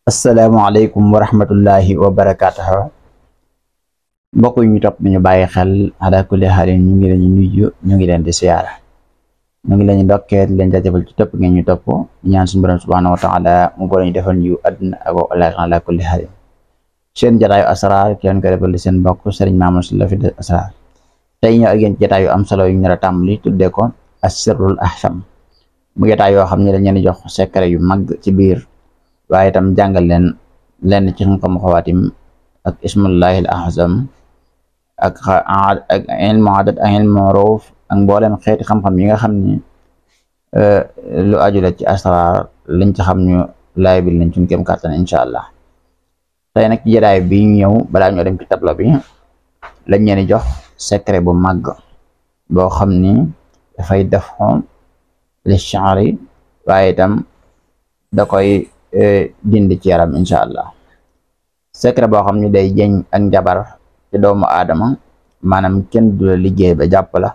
asalaamaaleykum wa rahmatullahi wa barakaatuh. Mbokk yi ñu topp ñu bàyyi xel ala kulli xaalin ñu ngi leen di nuyu ñu ngi leen di siyaara ñu ngi leen di ndokkee leen jaajëfal ci topp ngeen ñu topp ñaan suñu borom subhanahu wa taala mu boole ñu defal ñu àdduna ak àllaaxira ala kulli xaalin seen jataayu asraar kenn ko defal di seen mbokk Serigne Mamour Sylla fi de asraar tey ñëw ak yéen jataayu am solo yu ñu nar a tàmbali tuddee ko as-sirrul ahsam mu jataay yoo xam ne dañ leen di jox secret yu mag ci biir waaye itam jàngal leen lenn ci xam-xam xawaatim ak ismullahil ahzam ak ilmu adat ak ilmu ruuf ak mboolem xeeti xam-xam yi nga xam ni lu aju la ci asraar liñ ci xam ñu laay bil nañ suñ kéem kàttan incha allah tey nag ci jataay bi ñu ñëw balaa ñoo dem ci tableau bi lañ leen di jox secret bu mag boo xam ni dafay def li sha'ri waaye itam da koy dindi ci yaram incha allah secret boo xam ni day jëñ ak njabar ci doomu aadama maanaam kenn du la liggéey ba jàpp la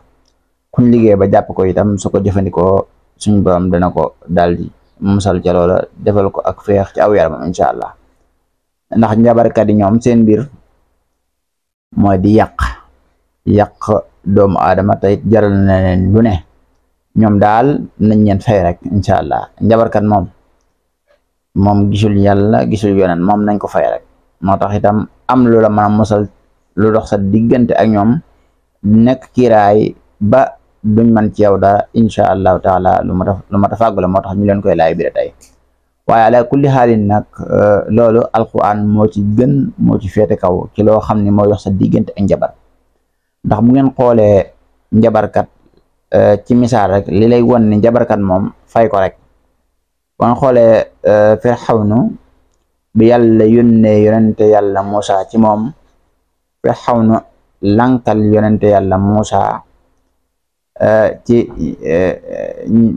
kuñ liggéey ba jàpp ko itam su ko jëfandikoo suñ borom dana ko daldi musal ca loola defal ko ak feex ci aw yaramam incha allah ndax njabarkat yi ñoom seen mbir mooy di yàq doomu aadama tey jaral na leen lu ne ñoom daal nañ leen fay rek incha allah njabarkat moom gisul yàlla gisul yonen moom nañ ko fay rek moo tax itam am lu la mën a musal lu dox sa diggante ak ñoom nekk kiiraay ba duñ man ci yow dara incha allahu taala lu ma ta fàggu la moo tax ñu leen koy laay bi tey waaye ala kulli xaalin nag loolu alquran moo ci gën moo ci féete kaw ci loo xam ne moo dox sa diggante ak njabar ndax bu ngeen xoolee njabarkat ci misaal rek li lay won ni njabarkat moom fay ko rek ba nga xoolee Firawna bi yàlla yónnee yonente yàlla Muusa ci moom Firawna lankal yonente yàlla Muusa ci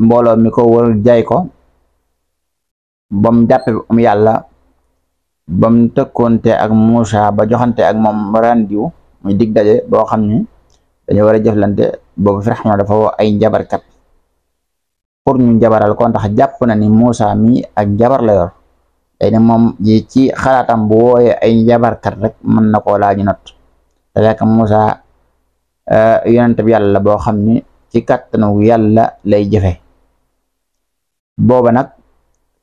mbooloo mi ko wër jaay ko bam jàppe yàlla bam tëkkoonte ak Muusa ba joxante ak moom randiw muy dig daje boo xam ni dañu war a jëflante boobu Firawna dafa woo ay njabarkat pour ñu jabaral ko ndax jàpp na ni Muusa mi ak jabar la yor day ne moom ji ci xalaatam bu wooye ay njabarkat rek mën na koo laaju not te fekk Muusa yonent bi yàlla boo xam ni ci kàttanu yàlla lay jëfe booba nag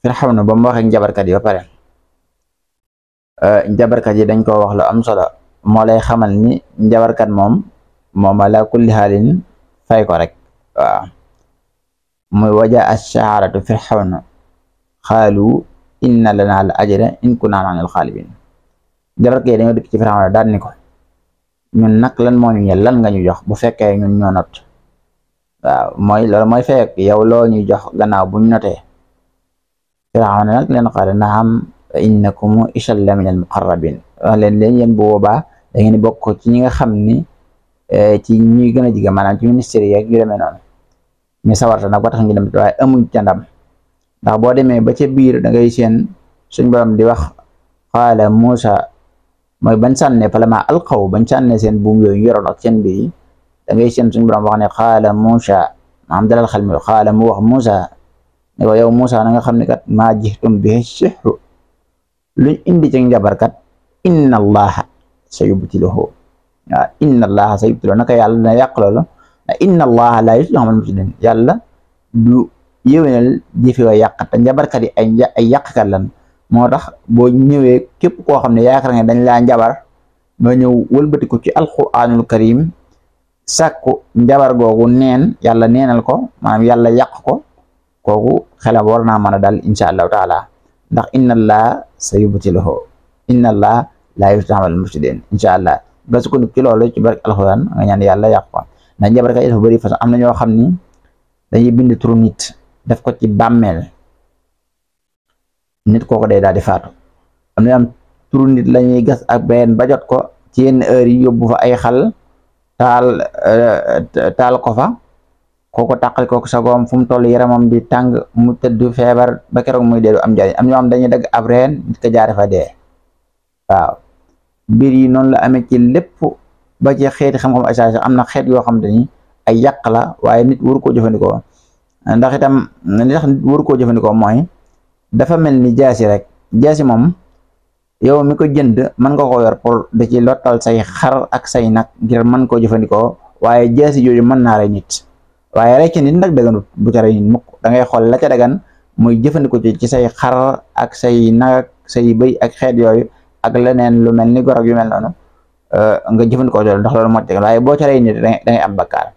Firawna ba mu waxee njabarkat yi ba pare njabarkat yi dañ ko wax lu am solo moo lay xamal ni njabarkat moom ala kulli xaalin fay ko rek waaw muy waja ash-shaharatu Firawna xaalu inna lana la ajra in kunna nahnu al-ghalibin njabarkat yi dañoo dikk ci Firawna daal ni ko ñun nag lan moo ñu ñel lan nga ñu jox bu fekkee ñun ñoo not waaw mooy loolu mooy fekk yow loo ñuy jox gannaaw buñ notee Firawna nag leen xaale naam innakum isan la min al-muqarrabin wax leen yéen bu boobaa da ngeen bokk ci ñi nga xam ni ci ñuy gën a jige maanaam ci ministère yi ak yu demee noonu ñu sawarta nag ba tax ñu dem waaye amuñ ca ndam ndax boo demee ba ca biir da ngay seen suñ borom di wax xaala Muusa mooy bañ sànne palama alqaw bañ sànne seen buum yooyu yoroon ak seen biir da ngay seen suñ borom wax ne xaala Muusa maam dalal xel mi xaala mu wax Muusa ne ko yow Muusa na nga xam ne kat maa jixtum bi sihru luñ indi ci njabarkat inna allaha sayubtiluhu waaw inna allaha sayubtiluhu naka yàlla dina yàq loolu inna allaha la yuslihu amal mufsidin yàlla du yéwénal jëfe wa yàq te njabarkat yi ay yàqkat lan moo tax boo ñëwee képp koo xam ne yaakaar nga dañ laa njabar nga ñëw wëlbati ko ci alquranul karim sàkku njabar googu neen yàlla neenal ko maanaam yàlla yàq ko kooku xelam war naa mën a dal insha allahu taala ndax inna allaha sayubtiluhu inna allaha la yuslihu amal mufsidin insha allah nga sukkandiku ci loolu ci barke alquran nga ñaan yàlla yàq ko ndax njabarkat yi dafa bëri façon am na ñoo xam ni dañuy bind turu nit def ko ci bàmmeel nit kooku day daal di faatu am na am turu nit la ñuy gas ak benn ba jot ko ci yenn heure yi yóbbu fa ay xal taal ko fa kooku tàqali kooku sagoom fu mu toll yaramam di tàng mu tëdd feebar ba keroog muy dee du am njariñ am ñoo am dañuy dagg ab reen nit ko jaare fa dee waaw mbir yi noonu la amee ci lépp ba ci xeeti xam-xam ay sax am na xeet yoo xam te ni ay yàq la waaye nit waru koo jëfandikoo ndax itam li tax nit waru koo jëfandikoo mooy dafa mel ni jaasi rek jaasi moom yow mi ko jënd mën nga ko yor pour da ci lottal say xar ak say nag ngir mën koo jëfandikoo, waaye jaasi jooju mën naa rey nit. waaye rey ci nit nag daganut, bu ca rey nit mukk. da ngay xool la ca dagan muy jëfandikoo ci say xar ak say nag ak say bëy ak xeet yooyu ak leneen lu mel ni gorog yu mel noonu nga jëfandikoo loolu ndax loolu moo ci waaye boo ca rey nit da ngay am bakkaar.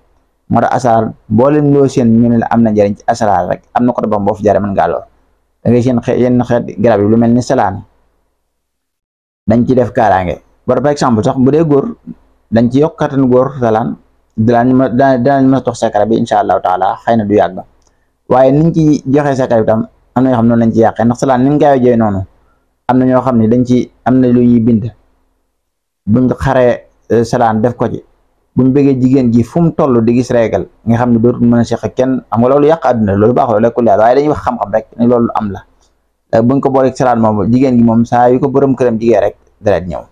moo tax asaraar boo leen loo seen ñu ne la am na njëriñ ci asaraar rek am na ko bam boo fi jaaree mën ngaa lool. da ngay seen yenn xeet garab yi lu mel ni salaan dañ ci def kaaraange. par exemple sax bu dee góor dañ ci yokk kattan góor salaan danañ mën a tox secret bi incha allahu taala, xëy na du yàgg. waaye niñ ci joxe secret bi tam am na ñoo xam ne noonu lañ ci yàqee ndax salaan ni mu gaawee jooy noonu am na ñoo xam ne dañ ci am na lu ñuy bind buñ xaree salaan def ko ci buñ bëggee jigéen ji fu mu toll di gis régal nga xam ne dootul mën a seq kenn. xam nga loolu yàq àdduna loolu baaxul lekkul leer, waaye dañuy wax xam-xam rek ne loolu am la. buñ ko booleeg salaan moom jigéen gi moom saa yu ko borom këram jigéen rek deret ñëw,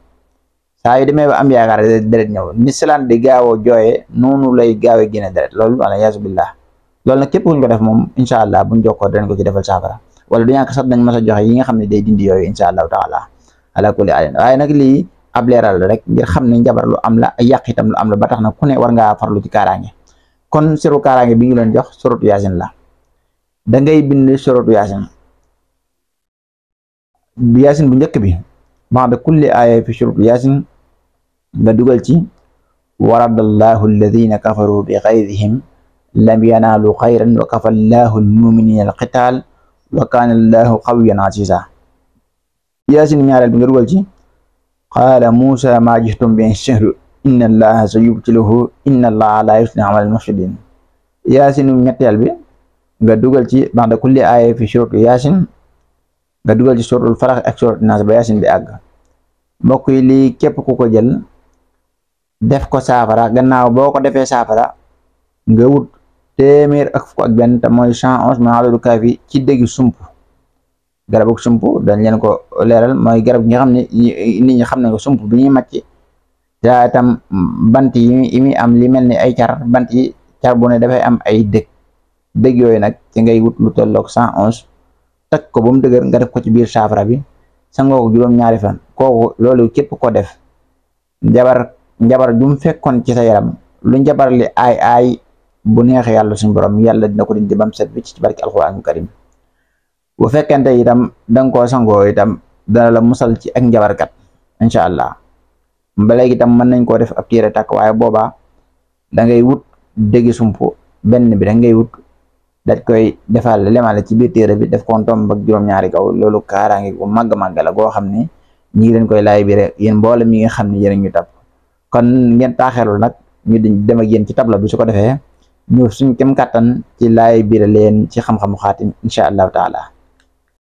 saa yu demee ba am yaakaar deret ñëw. ni salaan di gaaw a jooyee noonu lay gaawee génne deret. loolu wala yaasu billah loolu nag képp kuñ ko def moom incha allah buñ jokkoo danañ ko ci defal saafara, wala du ñàkk sax dañ mas a joxe yi nga xam ne day dindi yooyu incha allahu taala ala kulli alin. waaye nag lii ab leeral la rek ngir xam ne njabar lu am la, ay yàq itam lu am la, ba tax na ku ne war ngaa farlu ci kaaraange. kon siru kaaraange bi ñu leen jox suratu yaasin la. da ngay bind suratu yaasin bu njëkk bi ba'da kulli aaya fi suratu yaasin nga dugal ci waradallahu alladina kafaru bi xaydihim lam yanaalu xayran wa kafa allahu almuminina alqital wa kaana allahu qawiyan aziza. yaasin ñaareel bi nga dugal ci qaala Muusaa maa jihtum bihi sihru inna allaha sayubtiluhu inna allaha la yuslihu amal mufsidin. yaasin ñetteel bi nga dugal ci ba'da kulli aaya fi suratu yaasin nga dugal ci suratul falaq ak suratu naas ba yaasin bi àgg. mbokk yi lii képp ku ko jël def ko saafara, gannaaw boo ko defee saafara nga wut téeméer ak fukk ak benn te mooy 111 min adadu kaafi ci dégg sump. garabu sump dañ leen ko leeral mooy garab gi nga xam ne nit ñi xam nañ ko sump bi ñuy màcc te itam bant yi muy am li mel ni ay car, bant yi car bu ne dafay am ay dëgg yooyu nag ci ngay wut lu tolloog 111 takk ko ba mu dëgër nga def ko ci biir saafara bi sangoo ko juróom-ñaari fan. kooku loolu képp ko def njabar jum fekkoon ci sa yaram lu njabar li ay bu neex yàlla suñu borom yàlla dina ko dindi bam set bi ci barki alxuraanu karim. bu fekkente itam danga koo sangoo itam dana la musal ci ak njabarkat incha allah. ba léegi itam mën nañ koo def ab téere takk, waaye boobaa da ngay wut déggi sump benn bi da ngay wut daat koy defal lemale ci biir téere bi def ko tomb ak juróom-ñaari kaw. loolu kaaraange gu màgg la goo xam ne ñi ngi leen koy laay bi rek yéen mboolem mi nga xam ne yéen ñu tab. kon ngeen taaxeelu nag ñu dem ak yéen ci tabla bi su ko defee ñu suñ kem kàttan ci laay biir leen ci xam-xamu xaatim incha allahu taala.